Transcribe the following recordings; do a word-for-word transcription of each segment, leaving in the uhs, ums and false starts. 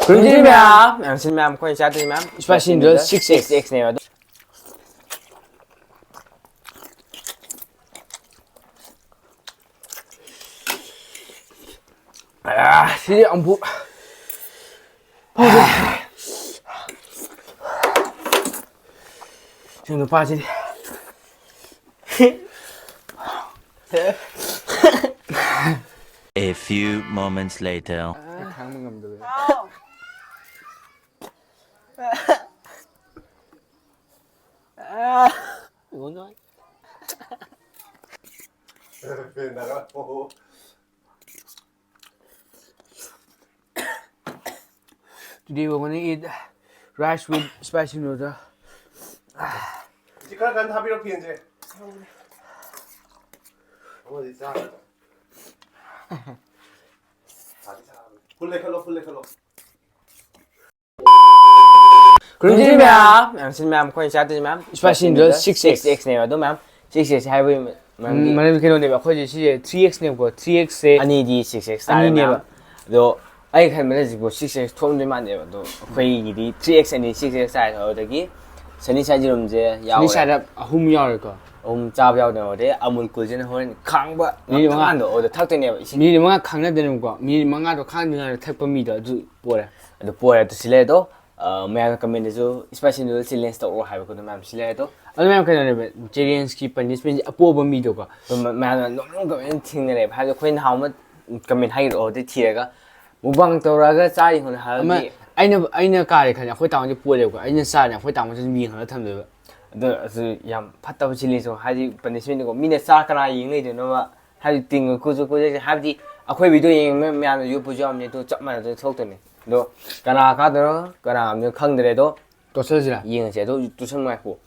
ꯈꯨꯔꯨꯝꯖꯔꯤ ꯃꯌꯥꯝ, ꯃꯌꯥꯝ ꯁꯤꯟ ꯃꯌꯥꯝ ꯑꯩꯈꯣꯏꯅ ꯆꯥꯗꯣꯏꯁꯤ ꯃꯌꯥꯝ spicy noodle six X꯫ X X ꯅꯦꯕ ꯑꯗꯣ꯫ ꯑꯥ, ꯁꯤꯗꯤ ꯑꯃꯨꯛ ꯁꯤ ꯅꯨꯄꯥꯁꯤꯗꯤ꯫ A few moments later. ꯈꯥꯡꯕ ꯉꯝꯗꯕ꯫ Today we're gonna eat rice with spicy noodle. ꯁꯤ ꯈꯔ ꯀꯟꯅ ꯊꯥꯕꯤꯔꯣ ꯐꯦꯟꯁꯦ꯫ ꯑꯃꯗꯤ ꯆꯥ꯫ ꯐꯨꯜ ꯂꯩꯈꯠꯂꯣ, ꯐꯨꯜ ꯂꯩꯈꯠꯂꯣ꯫ ꯈꯨꯔꯨꯝꯖꯔꯤ ꯃꯌꯥꯝ, ꯃꯌꯥꯝ ꯁꯤꯟ ꯃꯌꯥꯝ ꯑꯩꯈꯣꯏꯅ ꯆꯥꯗꯣꯏꯁꯤ ꯃꯌꯥꯝ spicy noodle six X꯫ X X ꯅꯦꯕ ꯑꯗꯣ ꯃꯌꯥꯝ six X ꯍꯥꯏꯕꯒꯤ ꯃꯔꯝꯗꯤ ꯎꯝ, ꯃꯔꯝꯗꯤ ꯀꯩꯅꯣꯅꯦꯕ, ꯑꯩꯈꯣꯏꯁꯦ ꯁꯤꯁꯦ three X ꯅꯦꯕꯀꯣ, three X ꯁꯦ ꯑꯅꯤꯗꯤ six X ꯇꯥꯔꯦ ꯑꯅꯤꯅꯦꯕ꯫ ꯃꯌꯥꯝ꯫ ꯑꯗꯣ ꯑꯩ ꯈꯟꯕꯗ ꯍꯧꯖꯤꯛꯐꯥꯎ six X ꯊꯣꯛꯑꯝꯗꯣꯏ ꯃꯥꯟꯗꯦꯕ꯫ ꯑꯗꯣ ꯑꯩꯈꯣꯏꯒꯤꯗꯤ three X ꯑꯅꯤ six X ꯇꯥꯔꯦ꯫ ꯑꯗꯨꯗꯒꯤ ꯁꯅꯤ ꯁꯥꯏ ꯖꯤꯔꯨꯝꯁꯦ ꯁꯅꯤ ꯌꯥꯎꯔꯦ꯫ ꯁꯥꯏꯗ ꯑꯍꯨꯝ ꯌꯥꯎꯔꯦꯀꯣ꯫ ꯑꯍꯨꯝ ꯆꯥꯕ ꯌꯥꯎꯗꯕ꯫ ꯑꯗꯩ ꯑꯃꯨꯜ ꯀꯨꯜꯁꯤꯅ ꯍꯣꯔꯦꯟ ꯈꯥꯡꯕ ꯃꯤꯅꯤꯠ ꯃꯉꯥ꯫ ꯉꯝꯗ꯭ꯔꯀꯥꯟꯗꯣ ꯑꯗꯨꯗ ꯊꯛꯇꯣꯏꯅꯦꯕ ꯏꯁꯤꯡ꯫ ꯃꯤꯅꯤꯠ ꯃꯉꯥ ꯈꯥꯡꯅꯗꯣꯏꯅꯦꯕꯀꯣ꯫ ꯃꯤꯅꯤꯠ ꯃꯉꯥꯗꯣ ꯈꯥꯡꯗ꯭ꯔꯤꯉꯩꯗ ꯊꯛꯄ ꯃꯤꯗꯣ ꯑꯗꯨ ꯄꯣꯔꯦ꯫ ꯑꯗꯨ ꯄꯣꯔꯦ꯫ ꯑꯗꯨ ꯁꯤ ꯂꯩꯔꯦ ꯑꯗꯣ꯫ ꯑ, ꯃꯌꯥꯝꯅ comment ꯗꯁꯨ spicy noodle challenge ꯇꯧꯔꯛꯑꯣ ꯍꯥꯏꯕ ꯈꯨꯗꯣ ꯃꯌꯥꯝ ꯁꯤ ꯂꯩꯔꯦ ꯑꯗꯣ꯫ ꯑꯗꯨ ꯃꯌꯥꯝ ꯀꯩꯅꯣꯅꯦꯕ, challenge ꯀꯤ punishment ꯁꯦ ꯑꯄꯣꯕ ꯃꯤꯗꯣꯀꯣ꯫ ꯑꯗꯨ ꯃ-, ꯃꯌꯥꯝꯅ ꯅꯣꯛꯅꯤꯡ comment ꯊꯦꯡꯅꯔꯦꯕ꯫ ꯍꯥꯏꯕꯗꯤ ꯑꯩꯈꯣꯏ ꯅꯍꯥꯟ ꯑꯃ comment ꯍꯥꯏꯔꯛꯑꯣ ꯑꯗꯨ ꯊꯤꯔꯒ mukbang ꯇꯧꯔꯛꯑꯒ ꯆꯥꯔꯤ ꯍꯣꯠꯅ ꯑꯃ ꯍꯥꯏꯕꯗꯤ ꯑꯩꯅ, ꯑꯩꯅ ꯀꯥꯔꯦ ꯈꯜꯂꯦ, ꯑꯩꯈꯣꯏ ꯇꯥꯃꯣꯁꯦ ꯄꯣꯔꯦꯕꯀꯣ꯫ ꯑꯩꯅ ꯆꯥꯔꯦ, ꯑꯩꯈꯣꯏ ꯇꯥꯃꯣꯁꯦ ꯑꯗꯨꯝ ꯌꯦꯡꯍꯜꯂ ꯊꯝꯗꯣꯏꯕ꯫ ꯑꯗꯣ ꯑꯗꯨ ꯌꯥꯝ ꯐꯠꯇꯕ challenge ꯅꯤ꯫ ꯍꯥꯏꯗꯤ punishment ꯅꯤꯀꯣ꯫ ꯃꯤꯅ ꯆꯥ ꯀꯅꯥ ꯌꯦꯡ ꯂꯩꯗꯣꯏꯅꯣꯕ? ꯍꯥꯏꯗꯤ ꯇꯤꯡꯉ ꯈꯨꯠꯁꯨ ꯈꯨꯠꯁꯦ, ꯍꯥꯏꯕꯗꯤ ꯑꯩꯈꯣꯏ video ꯌꯦꯡꯕ ꯃꯌꯥꯝꯅ ꯌꯣꯠꯄꯁꯨ ꯌꯥꯎꯔꯝꯅꯤ, ꯑꯗꯨ ꯆꯞ ꯃꯥꯟꯅꯗꯅ ꯊꯣꯛꯇꯣꯏꯅꯤ꯫ ꯑꯗꯣ ꯀꯅꯥ ꯀꯥꯗꯣꯏꯅꯣ ꯀꯅꯥ ꯉꯝꯗꯣꯏꯅꯣ ꯈꯪꯗ꯭ꯔꯦ꯫ ꯑꯗꯣ ꯇꯣꯠꯁꯜꯂꯁꯤꯔꯥ? ꯌꯦꯡꯉꯁꯦ꯫ ꯑꯗꯣ ꯇꯣꯠꯁꯟꯕ ꯉꯥꯏꯈꯣ꯫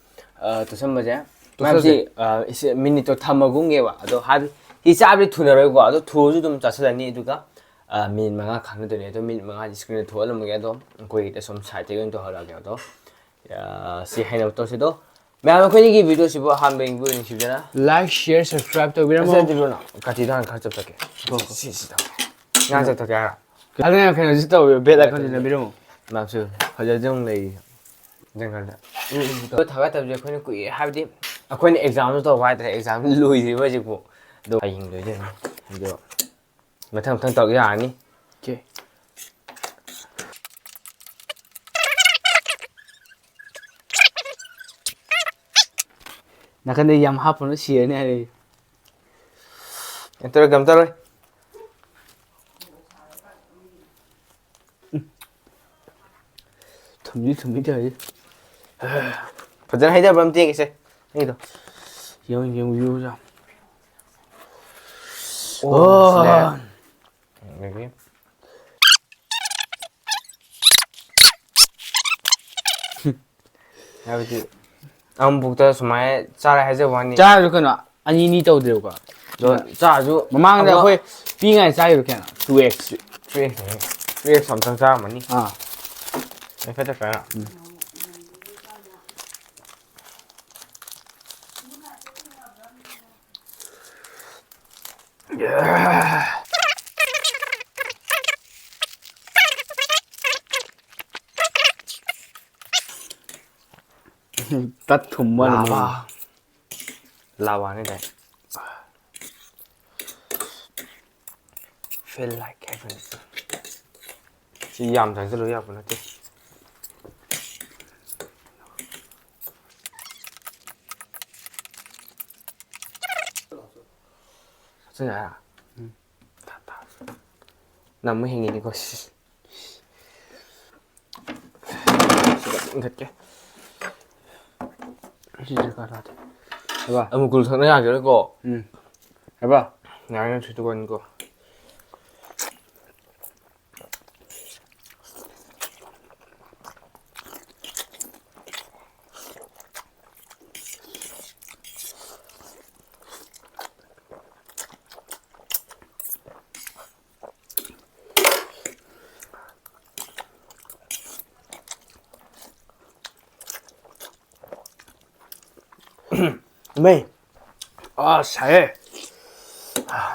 ꯑ, ꯇꯣꯠꯁꯟꯕꯁꯦ ꯇꯣꯠꯁꯜꯂꯁꯦ꯫ ꯃꯌꯥꯝꯁꯤ, ꯑ, ꯏꯁ-, minute ꯇꯣ ꯊꯝꯃꯒꯨꯝꯒꯦꯕ꯫ ꯑꯗꯣ ꯍꯥꯏꯕꯗꯤ ꯁꯤ ꯆꯥꯕꯗꯤ ꯊꯨꯅꯔꯣꯏꯀꯣ꯫ ꯑꯗꯣ ꯊꯨꯔꯁꯨ ꯑꯗꯨꯝ ꯆꯥꯁꯤꯜꯂꯅꯤ꯫ ꯑꯗꯨꯒ, ꯑ, minute ꯃꯉꯥ ꯈꯥꯡꯅꯗꯣꯏꯅꯦ꯫ ꯑꯗꯣ minute ꯃꯉꯥꯗꯤ screen ꯗ ꯊꯣꯛꯍꯜꯂꯝꯃꯒꯦ꯫ ꯑꯗꯣ ꯑꯩꯈꯣꯏꯒꯤꯗ ꯁꯨꯝ side ꯇꯒꯤ ꯑꯣꯏꯅ ꯇꯧꯍꯜꯂꯛꯑꯒꯦ꯫ ꯑꯗꯣ, ꯑ, ꯁꯤ ꯍꯩꯅꯕ ꯇꯧꯁꯤ꯫ ꯑꯗꯣ ꯃꯌꯥꯝ ꯑꯩꯈꯣꯏꯒꯤ video ꯁꯤꯕꯨ ꯑꯍꯥꯟꯕ ꯌꯦꯡꯕꯤꯕ ꯅꯨꯡꯁꯤꯕꯤꯗꯅ like, share, subscribe ꯇꯧꯕꯤꯔꯝꯃꯣ꯫ ꯀꯥꯇꯤꯗꯣ ꯍꯥꯟꯅ ꯈꯔ ꯆꯞꯊꯠꯀꯦ꯫ ꯁꯤ, ꯁꯤ ꯇꯧꯒꯦ꯫ ꯉꯥ ꯆꯞꯊꯠꯀꯦ ꯍꯥꯏꯔꯣ? ꯑꯗꯨꯅ ꯀꯩꯅꯣꯁꯨ ꯇꯧꯋꯦ, ꯕꯦꯜ ꯑꯥꯏꯀꯟꯁꯨ ꯅꯝꯕꯤꯔꯝꯃꯣ꯫ ꯃꯥꯁꯨ ꯐꯖꯗꯧ ꯂꯩ ꯖꯪꯒꯜꯗ꯫ ꯎꯝ, ꯎꯝ, ꯎꯝ꯫ ꯊꯥꯒꯠꯇꯕꯁꯦ ꯑꯩꯈꯣꯏꯅ ꯀꯨꯏꯔꯦ, ꯍꯥꯏꯕꯗꯤ ꯑꯩꯈꯣꯏꯅ ꯑꯦꯛꯖꯥꯝꯁꯨ ꯇꯧꯕ ꯍꯥꯏꯇꯥꯔꯦ, ꯑꯦꯛꯖꯥꯝ ꯂꯣꯏꯗ꯭ꯔꯤꯕ ꯍꯧꯖꯤꯛꯄꯨ꯫ ꯑꯗꯣ ꯍꯌꯦꯡ ꯂꯣꯏꯗꯣꯏꯅꯤ꯫ ꯑꯗꯣ ꯃꯊꯪ ꯃꯊꯪ ꯇꯧꯔꯛ ꯌꯥꯔꯅꯤ꯫ ꯑꯣꯀꯦ꯫ ꯅꯥꯀꯟꯗ ꯌꯥꯝ ꯍꯥꯞꯄꯅ ꯁꯤꯔꯅꯤ ꯍꯥꯏꯔꯛꯏ꯫ ꯀꯩꯝ ꯇꯧꯔꯣꯏ, ꯀꯩꯝ ꯇꯧꯔꯣꯏ꯫ ꯊꯨꯝꯗꯤ ꯊꯨꯝꯃꯤ ꯇꯧꯔꯤꯁꯦ꯫ ꯐꯖꯅ ꯍꯩꯊꯕ꯭ꯔꯥ ꯑꯝꯇ ꯌꯦꯡꯒꯦꯁꯦ, ꯅꯪꯒꯤꯗꯣ꯫ ꯌꯦꯡꯉꯨ, ꯌꯦꯡꯉꯨ, ꯌꯦꯡꯉꯨ, ꯌꯦꯡꯉꯨ꯫ ꯑꯣ, ꯑꯣ꯫ ꯁꯤꯅꯦ꯫ ꯑꯗꯒꯤ ꯍꯥꯏꯕꯗꯤ ꯑꯃꯨꯛꯇ ꯁꯨꯃꯥꯏꯅ ꯆꯥꯔꯦ ꯍꯥꯏꯖꯕ ꯋꯥꯅꯤ꯫ ꯆꯥꯔꯁꯨ ꯀꯩꯅꯣ, ꯑꯅꯤ ꯑꯅꯤ ꯇꯧꯗ꯭ꯔꯦꯕꯀꯣ꯫ ꯑꯗꯣ ꯆꯥꯔꯁꯨ ꯃꯃꯥꯡꯗ ꯑꯃ ꯑꯩꯈꯣꯏ ꯄꯤꯛꯏꯉꯩ ꯆꯥꯈꯤꯕ ꯀꯌꯥꯅꯣ? Two X꯫ Two X ꯅꯦ꯫ Two X ꯑꯝꯇꯪ ꯆꯥꯔꯝꯃꯅꯤ꯫ ꯑꯥ꯫ ꯑꯩ ꯈꯔ ꯆꯠꯈ꯭ꯔꯦ꯫ ꯎꯝ꯫ ꯇꯠ ꯊꯨꯝꯕ ꯂꯥꯕ꯫ ꯂꯥꯕꯥꯅꯤ ꯗꯥꯏ꯫ Feel like heaven꯫ ꯁꯤ ꯌꯥꯝ ꯆꯪꯁꯤꯜꯂꯨ ꯌꯥꯄꯣꯠ ꯅꯠꯇꯦ꯫ ꯍꯥꯞꯆꯤꯟ ꯌꯥꯔꯦ? ꯎꯝ꯫ ꯊꯥ, ꯊꯥ꯫ ꯅꯝꯕ ꯍꯤꯡꯉꯤꯅꯤꯀꯣ, ꯁꯤ꯫ ꯁꯤꯗ ꯏꯟꯈꯠꯀꯦ꯫ ꯁꯤ ꯗꯔꯀꯥꯔ ꯇꯥꯗꯦ꯫ ꯍꯥꯏꯕ? ꯑꯃꯨꯀꯨꯜ ꯊꯛꯅ ꯌꯥꯒꯤꯔꯣꯏꯀꯣ? ꯎꯝ꯫ ꯍꯥꯏꯕ? ꯌꯥꯔꯦ, ꯅꯪ ꯁꯤ ꯇꯨꯀꯟꯀꯣ꯫ ꯃꯩ꯫ ꯑꯥ, ꯁꯥꯏꯌꯦ꯫ ꯑꯥ꯫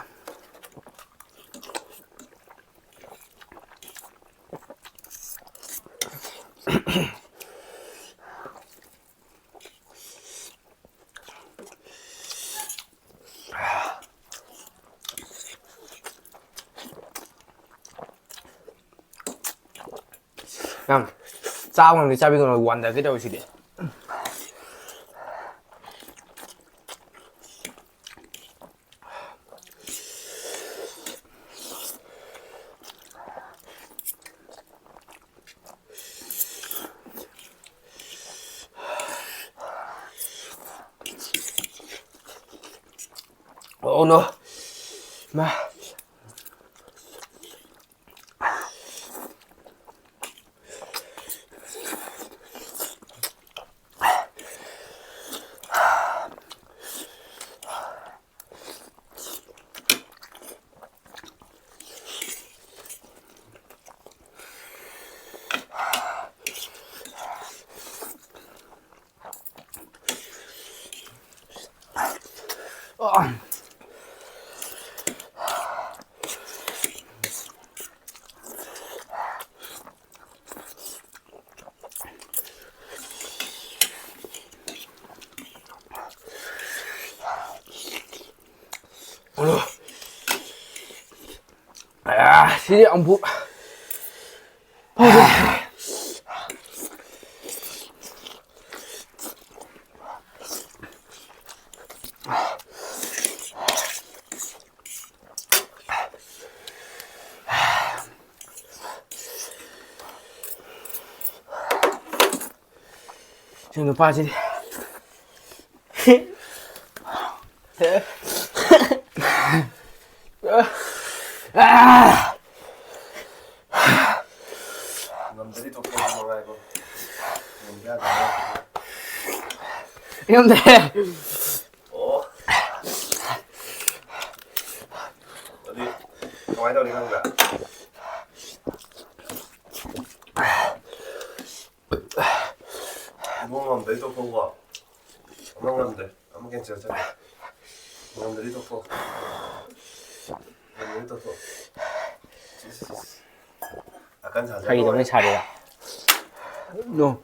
ꯌꯥꯝ ꯆꯥꯕ ꯉꯝꯗꯦ, ꯆꯥꯕꯤꯒꯅꯨ, ꯋꯥꯟꯗꯒꯦ ꯇꯧꯋꯤ ꯁꯤꯗꯤ꯫ Oh no. ꯃꯥ꯫ ꯑꯌꯥ, ꯁꯤꯗꯤ ꯑꯃꯨꯛ ꯁꯤ ꯅꯨꯄꯥꯁꯤꯗꯤ꯫ ꯉꯝꯗ꯭ꯔꯗꯤ ꯇꯣꯛꯊꯣꯛꯑꯣ, ꯅꯨꯡꯉꯥꯏꯕ꯫ ꯉꯝꯗ ꯌꯥꯗꯕ꯫ ꯉꯝꯗꯦ꯫ ꯑꯣ꯫ ꯑꯗꯨꯗꯤ ꯀꯃꯥꯏꯅ ꯇꯧꯅꯤ ꯈꯪꯕ꯭ꯔꯥ? ꯏꯕꯨꯡ ꯉꯝꯗ꯭ꯔꯗꯤ ꯇꯣꯛꯊꯣꯛꯑꯣ꯫ ꯑꯃ ꯉꯝꯗ꯭ꯔꯦ꯫ ꯑꯃ cancel ꯆꯠꯈ꯭ꯔꯦ꯫ ꯉꯝꯗ꯭ꯔꯗꯤ ꯇꯣꯛꯊꯣꯛꯑꯣ꯫ ꯉꯝꯗ꯭ꯔꯗꯤ ꯇꯣꯛꯊꯣꯛꯑꯣ꯫ ꯏꯁ, ꯏꯁ, ꯏꯁ꯫ ꯑꯀꯟ ꯁꯥꯖꯜꯂꯣ꯫ ꯐꯥꯒꯤ ꯇꯧꯕꯅꯤ, ꯁꯥꯔꯤꯔꯥ? No.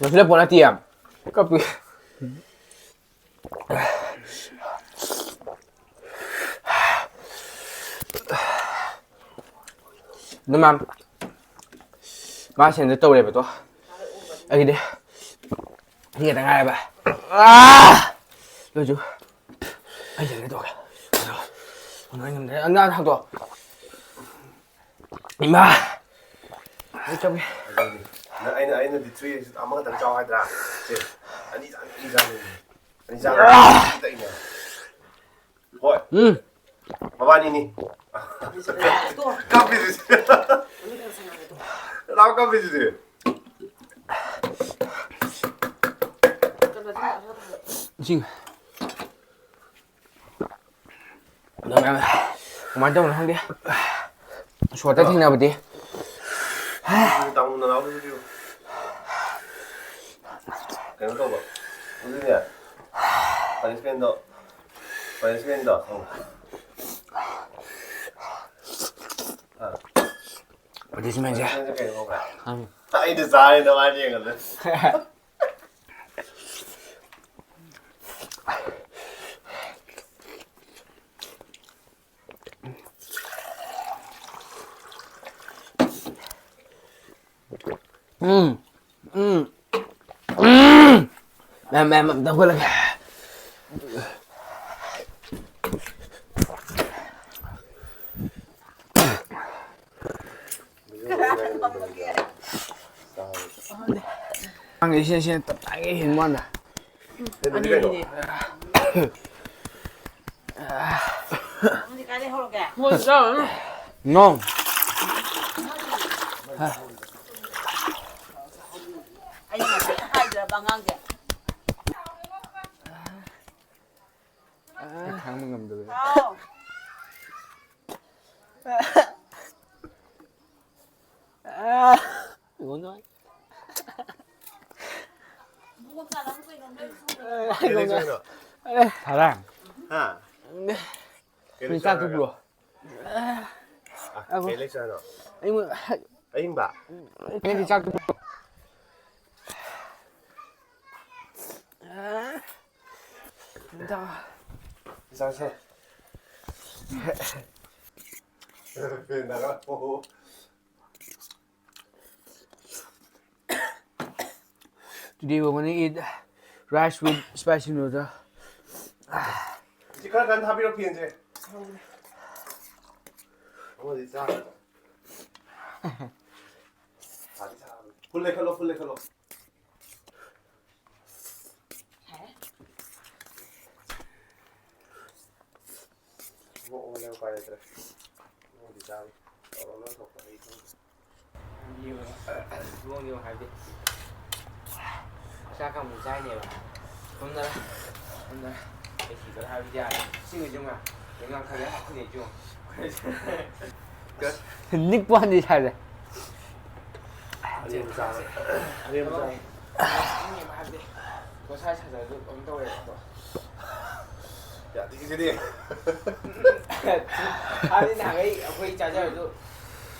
ꯂꯣꯏꯁꯤꯜꯂꯛꯄ ꯅꯠꯇꯦ ꯌꯥꯝ꯫ ꯀꯞꯄꯤ꯫ ꯑꯗꯨ ꯃꯌꯥꯝ ꯃꯥ ꯁꯦꯟꯗ ꯇꯧꯔꯦꯕꯗꯣ꯫ ꯑꯩꯒꯤꯗꯤ ꯁꯤ ꯈꯛꯇ ꯉꯥꯏꯔꯦꯕ꯫ ꯑꯥ! ꯑꯗꯨꯁꯨ ꯑꯩ ꯁꯦꯟꯗ ꯇꯧꯒꯦ꯫ ꯑꯗꯣ, ꯑꯗꯣ ꯑꯩ ꯉꯝꯗ꯭ꯔꯦ꯫ ꯑꯉꯥꯡ ꯍꯥꯡꯗꯣꯛꯑꯣ꯫ ꯏꯃꯥ! ꯑꯩ ꯆꯪꯉꯦ꯫ ꯑꯗꯨꯅꯤ꯫ ꯅꯪ, ꯑꯩꯅ, ꯑꯩꯅꯗꯤ three ꯑꯃꯈꯛꯇꯪ ꯆꯥꯎ ꯍꯥꯏꯗ꯭ꯔꯥ? ꯁꯦ, ꯑꯅꯤ ꯆꯥ-, ꯑꯅꯤ ꯆꯥ-, ꯑꯅꯤ ꯆꯥ-, ꯑꯅꯤ ꯆꯥ-, ꯍꯣꯏ꯫ ꯎꯝ꯫ ꯃꯕꯥꯅꯤꯅꯤ꯫ ꯀꯞꯄꯤꯁꯤꯗꯤ꯫ ꯂꯥꯎ ꯀꯞꯄꯤꯁꯤꯗꯤ꯫ ꯏꯁꯤꯡ꯫ ꯑꯗꯣ ꯃꯌꯥꯝ ꯀꯃꯥꯏꯅ ꯇꯧꯕꯅꯣ ꯈꯪꯗꯦ꯫ ꯁꯣꯔꯠꯇ ꯊꯦꯡꯅꯕꯗꯤ꯫ ꯇꯥꯃꯣ ꯅꯅꯥꯎꯒꯤꯗꯨꯗꯤ ꯀꯩꯅꯣ ꯇꯧꯕ꯫ ꯑꯗꯨꯗꯤ punishment ꯗꯣ, punishment ꯗꯣ ꯈꯪꯕ꯭ꯔꯥ? ꯑꯥ꯫ Punishment ꯁꯦ꯫ Punishment ꯁꯦ ꯀꯩꯅꯣ ꯈꯪꯕ꯭ꯔꯥ? ꯈꯪꯉꯦ꯫ ꯑꯩꯅ ꯆꯥꯔꯦ ꯅꯃꯥꯏ ꯌꯦꯡꯉꯗꯤ꯫ ꯎꯝ, ꯎꯝ, ꯎꯝ꯫ ꯃꯌꯥꯝ, ꯃꯌꯥꯝ, ꯑꯝꯇ ꯍꯧꯒꯠꯂꯒꯦ꯫ ꯀꯅꯥꯅ ꯉꯝꯃꯒꯦ? ꯅꯪꯒꯤ ꯏꯁꯤꯡ, ꯏꯁꯤꯡ ꯇꯞ ꯇꯥꯒꯩ ꯍꯦꯟꯕ ꯋꯥꯅꯤꯗ꯫ ꯑꯅꯤꯅꯦ꯫ ꯅꯪꯗꯤ ꯀꯥꯏꯗꯩ ꯍꯧꯔꯒꯦ? ꯃꯣꯏ ꯆꯥꯔꯨꯔꯅꯨ꯫ ꯅꯣ꯫ ꯑꯩꯅ ꯉꯁꯥꯏ ꯍꯥꯏꯗ꯭ꯔꯕ ꯑꯉꯥꯡꯁꯦ? ꯑꯩ ꯈꯥꯡꯕ ꯉꯝꯗꯕ꯫ ꯍꯥꯎ꯫ ꯏꯕꯨꯡꯉꯣ꯫ ꯊꯥꯔꯥꯡ꯫ ꯍꯥ? ꯀꯩ ꯂꯩꯆꯠ ꯆꯥꯛꯇꯨ ꯍꯥꯏꯔꯒ? ꯄꯨꯔꯛꯑꯣ꯫ ꯑ, ꯀꯩ ꯂꯩꯆꯠ ꯍꯥꯏꯅꯣ? ꯑꯩꯉꯣꯟꯗ ꯑꯌꯤꯡꯕ? ꯅꯪꯒꯤ ꯆꯥꯛꯇꯨ ꯄꯨꯔꯛꯑꯣ꯫ ꯆꯥꯛꯁꯦ꯫ ꯐꯦꯟ ꯊꯥꯔꯣ꯫ Today we're gonna eat rice with spicy noodle. ꯁꯤ ꯈꯔ ꯀꯟꯅ ꯊꯥꯕꯤꯔꯣ ꯐꯦꯟꯁꯦ꯫ ꯑꯃꯗꯤ ꯆꯥꯔꯣꯏ꯫ ꯁꯥꯗꯤ ꯁꯥꯕꯅꯤ꯫ Full ꯂꯩꯈꯠꯂꯣ, full ꯂꯩꯈꯠꯂꯣ꯫ ꯑꯣ, ꯑꯣ, ꯂꯩ, ꯎꯄꯥꯏ ꯂꯩꯇ꯭ꯔꯦ꯫ ꯑꯃꯗꯤ ꯆꯥꯔꯣꯏ꯫ ꯇꯧꯔꯣ, ꯅꯪ ꯊꯣꯛꯄ ꯑꯩ ꯈꯪꯗ꯭ꯔꯦ꯫ ꯌꯦꯡꯉꯣ, ꯃꯑꯣꯡ ꯌꯦꯡꯉꯣ ꯍꯥꯏꯕꯗꯤ꯫ ꯆꯥꯛ ꯑꯃꯨꯛ ꯆꯥꯏꯅꯦꯕ꯫ ꯁꯣꯝꯗ, ꯁꯣꯝꯗ ꯑꯩ ꯁꯤꯗ ꯍꯥꯏꯕꯗꯤ ꯌꯥꯔꯦ꯫ ꯁꯤꯡꯉꯨ ꯆꯨꯝꯃ꯫ ꯂꯩꯉꯥꯛ ꯈꯔ ꯌꯥꯝ ꯐꯨꯅꯦ ꯆꯨꯝꯃ꯫ ꯅꯤꯛꯄ ꯋꯥꯅꯤ ꯁꯥꯏꯁꯦ꯫ ꯑꯔꯦꯝꯕ ꯆꯥꯕ꯫ ꯑꯔꯦꯝꯕ ꯆꯥꯕ꯫ ꯁꯤꯡꯉꯦꯕ ꯍꯥꯏꯕꯗꯤ꯫ ꯃꯁꯥ ꯁꯥꯖꯔꯁꯨ ꯑꯗꯨꯝ ꯇꯧꯋꯦꯕꯀꯣ꯫ ꯌꯥꯗꯦ ꯁꯤꯗꯤ꯫ ꯍꯥꯏꯕꯗꯤ ꯅꯍꯥꯟꯈꯩ ꯑꯩꯈꯣꯏ ꯆꯥꯖꯔꯁꯨ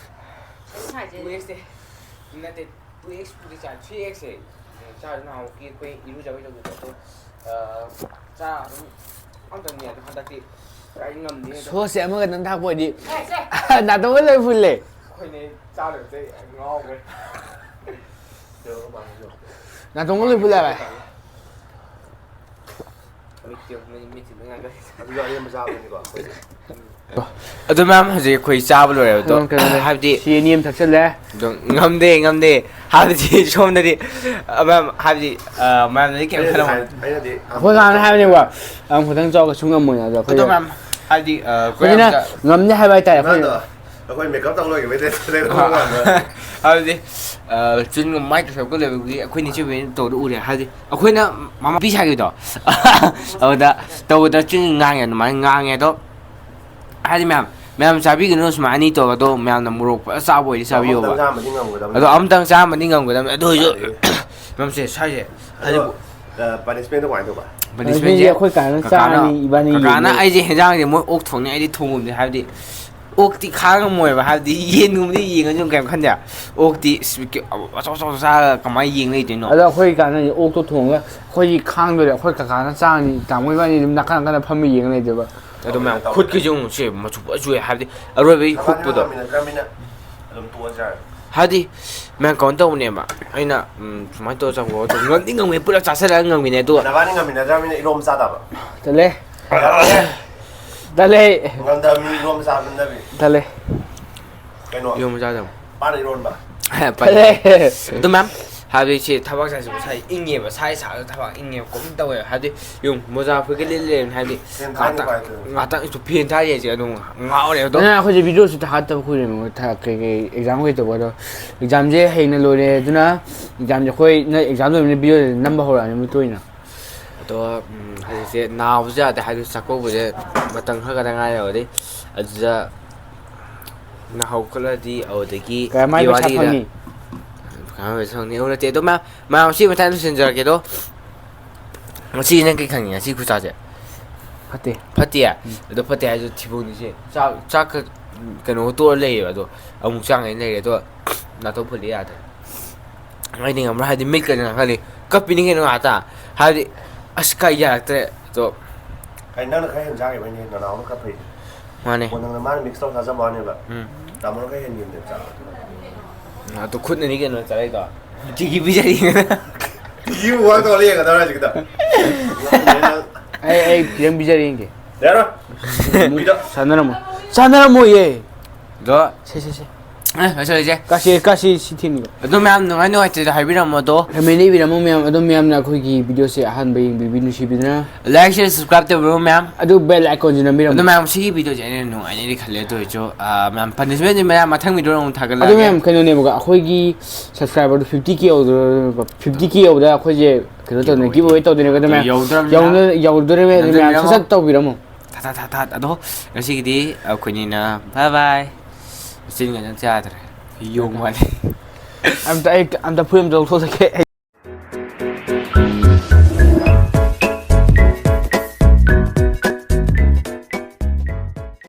ꯑꯗꯨꯝ ꯍꯥꯏꯖꯩ꯫ Two X ꯅꯦ꯫ ꯅꯠꯇꯦ, two X ꯄꯨꯗꯤ ꯆꯥ-, three X ꯁꯦ ꯆꯥꯔꯁꯨ ꯅꯍꯥꯟꯃꯨꯛꯀꯤ ꯑꯩꯈꯣꯏ ꯏꯔꯨꯖꯕꯩ ꯇꯧꯕꯗꯣ ꯑꯗꯣ, ꯑ, ꯆꯥ ꯑꯗꯨꯝ ꯑꯝꯇꯪꯅꯦ ꯑꯗꯣ ꯍꯟꯗꯛꯇꯤ ꯀꯥꯏ ꯉꯝꯗꯦ ꯑꯗꯣ꯫ ꯁꯣꯁꯁꯦ ꯑꯃꯒ ꯅꯪ ꯊꯥꯛꯄ ꯑꯣꯏꯗꯤ ꯁꯦ, ꯁꯦ꯫ ꯅꯥꯇꯣꯟꯒ ꯂꯣꯏ ꯐꯨꯜꯂꯦ꯫ ꯑꯩꯈꯣꯏꯅꯦ ꯆꯥꯗꯕꯗꯩ ꯉꯥꯎꯈ꯭ꯔꯦ꯫ ꯅꯥꯇꯣꯟꯒ ꯂꯣꯏ ꯐꯨꯜꯂꯦ ꯍꯥꯏꯕ꯫ ꯃꯤꯠꯇꯤ, ꯃꯤꯠ, ꯃꯤꯠꯇꯤ ꯂꯣꯏ ꯉꯥꯡꯈ꯭ꯔꯦ꯫ ꯑꯗꯨꯁꯨ ꯑꯔꯦꯝꯕ ꯆꯥꯕꯅꯤꯀꯣ ꯑꯩꯈꯣꯏꯁꯦ꯫ ꯑꯗꯣ ꯃꯌꯥꯝ ꯍꯧꯖꯤꯛ ꯑꯩꯈꯣꯏ ꯆꯥꯕ ꯂꯣꯏꯔꯦ꯫ ꯑꯗꯣ ꯀꯩꯅꯣ, ꯀꯩꯅꯣ, ꯍꯥꯏꯕꯗꯤ ꯁꯤ ꯑꯅꯤ ꯑꯃ ꯊꯛꯆꯜꯂꯦ꯫ ꯑꯗꯨꯝ ꯉꯝꯗꯦ, ꯉꯝꯗꯦ꯫ ꯍꯥꯏꯕꯗꯤ ꯁꯣꯝꯗꯗꯤ, ꯑ, ꯃꯌꯥꯝ, ꯍꯥꯏꯕꯗꯤ, ꯑ, ꯃꯌꯥꯝꯅꯗꯤ ꯀꯩꯝ ꯑꯩꯅꯗꯤ ꯈꯜꯂꯝꯃꯣꯏ꯫ ꯍꯥꯏ-, ꯑꯩꯅꯗꯤ ꯑꯩꯈꯣꯏ ꯀꯥꯡꯅ ꯍꯥꯏꯕꯅꯦꯕ, ꯌꯥꯝ ꯈꯤꯇꯪ ꯆꯥꯎ ꯀꯩꯁꯨ ꯉꯝꯃꯣꯏꯅ꯫ ꯑꯗꯣ ꯑꯩꯈꯣꯏ ꯑꯗꯣ ꯃꯌꯥꯝ, ꯍꯥꯏꯕꯗꯤ, ꯑ, ꯑꯩꯈꯣꯏ ꯑꯩꯈꯣꯏꯅ ꯌꯥꯝ ꯆꯥ-, ꯉꯝꯗꯦ ꯍꯥꯏꯕ ꯍꯥꯏꯇꯥꯔꯦ꯫ ꯑꯩꯈꯣꯏ ꯏꯃꯥꯗꯣ ꯑꯩꯈꯣꯏ ꯃꯦꯀꯞ ꯇꯧ ꯂꯣꯏꯈꯤꯕꯩ ꯇꯥꯏꯞꯇ ꯂꯩꯔꯝꯗꯧ ꯃꯥꯟꯕ꯫ ꯍꯥꯏꯕꯗꯤ, ꯑ, ꯆꯤꯟꯒ ꯃꯥꯏ ꯇꯧꯁꯜꯂꯛꯄ ꯂꯩꯕꯒꯤ ꯑꯩꯈꯣꯏ ꯅꯤꯡꯁꯤꯡꯕꯤꯅ ꯇꯧꯕꯗ ꯎꯔꯦ꯫ ꯍꯥꯏꯕꯗꯤ ꯑꯩꯈꯣꯏꯅ ꯃꯃꯥ ꯄꯤ ꯁꯥꯈꯤꯕꯗꯣ, ꯑꯗꯨꯗ ꯇꯧꯕꯗ ꯆꯤꯟ ꯉꯥꯡꯉꯦ, ꯑꯗꯨꯃꯥꯏꯅ ꯉꯥꯡꯉꯦ꯫ ꯑꯗꯣ ꯍꯥꯏꯗꯤ ꯃꯌꯥꯝ, ꯃꯌꯥꯝ ꯆꯥꯕꯤꯒꯅꯨ ꯁꯨꯃꯥꯏꯅ ꯑꯅꯤ ꯇꯧꯔꯒ, ꯑꯗꯣ ꯃꯌꯥꯝꯅ ꯃꯣꯔꯣꯛ ꯐꯖꯅ ꯆꯥꯕ ꯑꯣꯏꯗꯤ ꯑꯗꯣ ꯆꯥꯕꯤꯌꯣꯕ꯫ ꯑꯃꯨꯛꯇꯪ ꯆꯥꯝꯃꯗꯤ ꯉꯝꯒꯗꯕꯅꯤ꯫ ꯑꯗꯣ ꯑꯃꯨꯛꯇꯪ ꯆꯥꯝꯃꯗꯤ ꯉꯝꯒꯗꯕꯅꯤ꯫ ꯑꯗꯨ ꯑꯣꯏꯁꯨ ꯀꯥꯏꯗꯒꯤ? ꯃꯌꯥꯝꯁꯦ ꯁ꯭ꯋꯥꯏꯁꯦ ꯑꯗꯣ, ꯍꯥꯏꯗꯤ ꯑ, punishment ꯇꯣ ꯀꯃꯥꯏꯅ ꯇꯧꯕ? Punishment ꯁꯦ punishment ꯁꯦ ꯑꯩꯈꯣꯏ ꯀꯥꯏꯅ ꯀꯀꯥꯅ, ꯆꯥꯔꯅꯤ, ꯏꯕꯥꯅꯤ ꯀꯀꯥꯅ ꯌꯦꯡꯉꯦ꯫ ꯑꯩꯁꯦ ꯍꯦꯟꯖꯥꯡꯁꯦ ꯃꯣꯏ ꯑꯣꯛ ꯊꯣꯡꯅꯤ ꯑꯩꯗꯤ ꯊꯣꯡꯉꯝꯗꯦ꯫ ꯍꯥꯏꯕꯗꯤ ꯑꯣꯛꯇꯤ ꯈꯥꯡꯉꯝꯃꯣꯏꯕ, ꯍꯥꯏꯕꯗꯤ ꯌꯦꯟꯒꯨꯝꯕꯗꯤ ꯌꯦꯡꯉꯁꯨ ꯀꯩꯝ ꯈꯟꯗꯦ꯫ ꯑꯣꯛꯇꯤ ꯏꯁ, ꯑꯆꯧ ꯑꯆꯧ ꯆꯥꯔꯒ ꯀꯃꯥꯏꯅ ꯌꯦꯡ ꯂꯩꯗꯣꯏꯅꯣ? ꯑꯗꯣ ꯑꯩꯈꯣꯏ ꯀꯥꯟꯅꯗꯤ ꯑꯣꯛꯇꯣ ꯊꯣꯡꯉꯒ ꯑꯩꯈꯣꯏꯗꯤ ꯈꯥꯡꯗꯣꯏꯔꯦ, ꯑꯩꯈꯣꯏ ꯀꯀꯥꯅ ꯆꯥꯔꯅꯤ, ꯇꯥꯃꯣ ꯏꯕꯥꯅꯤ ꯑꯗꯨꯝ ꯅꯥꯀꯟ ꯅꯥꯀꯟꯗ ꯐꯝꯃ ꯌꯦꯡ ꯂꯩꯗꯣꯏꯕ꯫ ꯑꯗꯨ ꯃꯌꯥꯝ ꯇꯧꯔꯦ꯫ ꯈꯨꯠꯀꯤꯁꯨ ꯑꯃꯨꯛ ꯁꯦ ꯃꯆꯨ ꯐꯖ ꯆꯨꯏ, ꯍꯥꯏꯕꯗꯤ ꯑꯔꯣꯏꯕꯒꯤ ꯅꯕꯥꯅꯤ ꯍꯨꯛꯄꯗꯣ꯫ ꯉꯝꯃꯤꯟꯅꯗ꯭ꯔꯕꯅꯤꯅ ꯑꯗꯨꯝ ꯇꯣꯛꯑꯁꯤ ꯌꯥꯔꯦ꯫ ꯍꯥꯏꯗꯤ, ꯃꯌꯥꯝ ꯀꯩꯅꯣ ꯇꯧꯕꯅꯦꯕ꯫ ꯑꯩꯅ, ꯎꯝ, ꯁꯨꯃꯥꯏꯅ ꯇꯧꯔ ꯆꯪꯉꯣ, ꯑꯗꯨꯝ ꯉꯝꯗꯤ ꯉꯝꯃꯦ, ꯄꯨꯂꯞ ꯆꯥꯁꯤꯜꯂꯛꯑꯒ ꯉꯝꯃꯤꯅꯦ꯫ ꯑꯗꯨꯒ ꯅꯕꯥꯅꯤ ꯉꯝꯃꯤꯟꯅꯗ꯭ꯔꯕꯅꯤꯅ ꯏꯔꯣꯝ ꯆꯥꯗꯕ꯫ ꯇꯜꯂꯦ꯫ ꯌꯥꯔꯣꯏꯌꯦ꯫ ꯇꯜꯂꯦ꯫ ꯉꯝꯗꯕ ꯃꯤ ꯏꯔꯣꯝ ꯆꯥꯕ ꯅꯠꯇꯕꯤ꯫ ꯇꯜꯂꯦ꯫ ꯀꯩꯅꯣ? ꯏꯔꯣꯝ ꯆꯥꯗꯕ꯫ ꯄꯥꯟ ꯏꯔꯣꯟꯕ꯫ ꯍꯦ, ꯄꯜꯂꯦ꯫ ꯇꯜꯂꯦ꯫ ꯑꯗꯨ ꯃꯌꯥꯝ, ꯍꯥꯏꯕꯗꯤ ꯁꯤ ꯊꯕꯛ ꯆꯠꯁꯤ ꯉꯁꯥꯏ ꯏꯪꯉꯦꯕ, ꯁꯥꯏ ꯁꯥꯕꯗ ꯊꯕꯛ ꯏꯪꯉꯦꯕ, ꯀꯣꯝ ꯇꯧꯋꯦꯕ꯫ ꯍꯥꯏꯕꯗꯤ ꯌꯨꯝ ꯃꯣꯖꯥ ꯐꯨꯔꯤꯠꯀ ꯂꯤꯠ ꯂꯩꯔꯦꯅ, ꯍꯥꯏꯕꯗꯤ ꯐꯦꯟ ꯊꯥꯔꯗꯤ ꯉꯥꯛꯇꯪ, ꯅꯨꯡꯉꯥꯏꯇꯦ꯫ ꯉꯥꯛꯇꯪ ꯐꯦꯟ ꯊꯥꯔꯤ ꯍꯥꯏꯁꯦ ꯑꯗꯨꯝ ꯉꯥꯎꯔꯦ ꯑꯗꯣ꯫ ꯅꯪ ꯑꯩꯈꯣꯏꯁꯦ ꯚꯤꯗꯤꯑꯣꯁꯨ ꯊꯥꯒꯠꯇꯕ ꯀꯨꯏꯔꯦꯕ, ꯊꯥ-, ꯀꯩ ꯀꯩ ꯑꯦꯛꯖꯥꯝ ꯀꯩ ꯇꯧꯕ ꯑꯗꯣ꯫ ꯑꯦꯛꯖꯥꯝꯁꯦ ꯍꯌꯦꯡꯅ ꯂꯣꯏꯔꯦ, ꯑꯗꯨꯅ ꯑꯦꯛꯖꯥꯝꯁꯦ ꯑꯩꯈꯣꯏ, ꯅꯪ ꯑꯦꯛꯖꯥꯝ ꯂꯣꯏꯕꯅꯤꯅ ꯚꯤꯗꯤꯑꯣ ꯅꯝꯕ ꯍꯧꯔꯛꯑꯅꯤ ꯃꯇꯨꯡ ꯏꯟꯅ꯫ ꯑꯗꯣ, ꯎꯝ, ꯍꯧꯖꯤꯛꯁꯦ ꯅꯥꯕꯁꯨ ꯌꯥꯗꯦ, ꯍꯥꯏꯗꯤ ꯆꯥꯛꯀꯧꯕꯁꯦ ꯃꯇꯝ ꯈꯔ ꯈꯛꯇ ꯉꯥꯏꯔꯦ꯫ ꯑꯗꯩ ꯑꯗꯨꯗ ꯅꯥꯍꯧ ꯈꯣꯠꯂꯗꯤ ꯑꯗꯨꯗꯒꯤ ꯀꯔꯝꯍꯥꯏꯅ ꯄꯩꯁꯥ ꯗꯤꯋꯥꯂꯤꯗ ꯐꯪꯅꯤ? ꯀꯔꯝꯍꯥꯏꯅ ꯄꯩꯁꯥ ꯐꯪꯅꯤ? ꯑꯩꯉꯣꯟ ꯅꯠꯇꯦ꯫ ꯑꯗꯣ ꯃꯌꯥꯝ, ꯃꯌꯥꯝ ꯁꯤ ꯃꯇꯥꯡꯗ ꯂꯣꯏꯁꯤꯟꯖꯔꯒꯦ꯫ ꯑꯗꯣ ꯉꯁꯤ ꯅꯪ ꯀꯩ ꯈꯪꯉꯤ? ꯉꯁꯤ ꯈꯨꯆꯥꯁꯦ ꯐꯠꯇꯦ꯫ ꯐꯠꯇꯦ? ꯎꯝ꯫ ꯑꯗꯣ ꯐꯠꯇꯦ ꯍꯥꯏꯔꯁꯨ ꯊꯤꯕꯣꯡꯗꯤꯁꯦ ꯆꯥꯛ, ꯆꯥꯛꯀ ꯀꯩꯅꯣꯒ ꯇꯣꯛꯑ ꯂꯩꯌꯦꯕ꯫ ꯑꯗꯣ ꯑꯃꯨꯛ ꯆꯥꯡꯉꯩ ꯂꯩꯔꯦ꯫ ꯑꯗꯣ ꯅꯥꯇꯣꯟ ꯐꯨꯜꯂꯤ ꯌꯥꯗ꯭ꯔꯦ꯫ ꯑꯩꯗꯤ ꯉꯝꯃꯔꯣꯏ, ꯍꯥꯏꯗꯤ ꯃꯤꯠꯀꯁꯦ ꯉꯥꯡꯈꯠꯂꯤ꯫ ꯀꯞꯄꯤꯅꯤ ꯀꯩꯅꯣ ꯉꯥꯏꯍꯥꯛꯇ꯫ ꯍꯥꯏꯗꯤ ꯑꯁ ꯀꯥꯏ ꯌꯥꯔꯛꯇ꯭ꯔꯦ꯫ ꯑꯗꯣ ꯀꯩ ꯅꯪꯅ ꯈꯔ ꯍꯦꯟꯅ ꯆꯥꯈꯤꯕꯩꯅꯦ ꯅꯅꯥꯎꯅ ꯀꯞꯄꯩꯗꯣ꯫ ꯃꯥꯅꯦ꯫ ꯑꯣ, ꯅꯪꯅ ꯃꯥꯅ ꯃꯤꯛꯁ ꯇꯧꯔ ꯆꯥꯖꯕ ꯋꯥꯅꯦꯕ꯫ ꯎꯝ꯫ ꯇꯥꯃꯣꯅ ꯈꯔ ꯍꯦꯟꯈꯤꯕꯅꯦꯕ ꯆꯥꯕ꯫ ꯑꯗꯣ ꯈꯨꯠꯅꯅꯤ ꯀꯩꯅꯣ ꯆꯥꯔꯛꯏꯗꯣ꯫ ꯇꯤꯒꯤ ꯄꯤꯖꯔꯤ꯫ ꯌꯨ ꯋꯥ ꯇꯧꯔ ꯌꯦꯡꯒꯗꯧꯔꯦ ꯍꯧꯖꯤꯛꯀꯤꯗꯣ꯫ ꯑꯩ, ꯑꯩ ꯈꯤꯇꯪ ꯄꯤꯖꯔꯤ ꯌꯦꯡꯒꯦ꯫ ꯌꯥꯔꯣꯏ꯫ ꯄꯤꯖ- ꯁꯥꯟꯅꯔꯝꯃꯣ꯫ ꯁꯥꯟꯅꯔꯝꯃꯣꯏꯌꯦ꯫ ꯑꯗꯣ ꯁꯦ, ꯁꯦ, ꯁꯦ꯫ ꯑꯦ, ꯂꯣꯏꯁꯤꯜꯂꯁꯦ꯫ ꯀꯥꯁꯤ, ꯀꯥꯁꯤ, ꯁꯤ ꯊꯤꯟꯕ꯫ ꯑꯗꯨ ꯃꯌꯥꯝ ꯅꯨꯡꯉꯥꯏ ꯅꯨꯡꯉꯥꯏꯇꯦꯗ ꯍꯥꯏꯕꯤꯔꯝꯃꯣ ꯑꯗꯣ꯫ ꯀꯃꯦꯟꯗ ꯏꯕꯤꯔꯝꯃꯣ ꯃꯌꯥꯝ꯫ ꯑꯗꯣ ꯃꯌꯥꯝꯅ ꯑꯩꯈꯣꯏꯒꯤ ꯚꯤꯗꯤꯑꯣꯁꯦ ꯑꯍꯥꯟꯕ ꯌꯦꯡꯕꯤꯕꯤ ꯅꯨꯡꯁꯤꯕꯤꯗꯨꯅ꯫ Like, share, subscribe ꯇꯧꯕꯤꯔꯝꯃꯣ ꯃꯌꯥꯝ꯫ ꯑꯗꯨ bell iconꯁꯨ ꯅꯝꯕꯤꯔꯝꯃꯣ꯫ ꯑꯗꯣ ꯃꯌꯥꯝ ꯁꯤꯒꯤ ꯚꯤꯗꯤꯑꯣꯁꯦ ꯑꯩꯅ ꯅꯨꯡꯉꯥꯏꯅꯤꯗꯤ ꯈꯜꯂꯦ꯫ ꯑꯗꯨ ꯑꯣꯏꯔꯁꯨ, ꯑ, ꯃꯌꯥꯝ punishmentꯗꯤ ꯃꯌꯥꯝ ꯃꯊꯪ ꯚꯤꯗꯤꯑꯣꯗ ꯑꯃꯨꯛ ꯑꯗꯣ ꯊꯥꯒꯠꯂꯛꯑꯒꯦ꯫ ꯃꯌꯥꯝ ꯀꯩꯅꯣꯅꯦꯕꯀꯣ, ꯑꯩꯈꯣꯏꯒꯤ subscriberꯗꯣ fifty K ꯌꯧꯗꯣꯔꯦꯕ꯫ Fifty K ꯌꯧꯕꯗ ꯑꯩꯈꯣꯏꯁꯦ ꯀꯩꯅꯣ ꯇꯧꯗꯣꯏꯅꯦ, giveaway ꯇꯧꯗꯣꯏꯅꯦ꯫ ꯑꯗꯣ ꯃꯌꯥꯝ ꯌꯧꯗ꯭ꯔꯕꯅꯤꯅ ꯌꯧꯅ-, ꯌꯧꯗꯣꯔꯦ, ꯑꯗꯨ ꯃꯌꯥꯝ ꯅꯝꯖꯟꯕꯤꯔꯝꯃꯣ꯫ ꯁꯠ ꯁꯠ ꯇꯧꯕꯤꯔꯝꯃꯣ꯫ ꯊꯥ, ꯊꯥ, ꯊꯥ, ꯊꯥ꯫ ꯑꯗꯣ ꯉꯁꯤꯒꯤꯗꯤ ꯑꯩꯈꯣꯏꯅꯤꯅ bye bye꯫ ꯆꯤꯟꯒ ꯆꯪ ꯌꯥꯗ꯭ꯔꯦ꯫ ꯌꯣꯡ ꯃꯥꯜꯂꯦ꯫ ꯑꯝꯇ ꯑꯩ, ꯑꯝꯇ ꯐꯨꯔꯤꯠ ꯑꯝꯇ ꯂꯧꯊꯣꯛꯆꯒꯦ꯫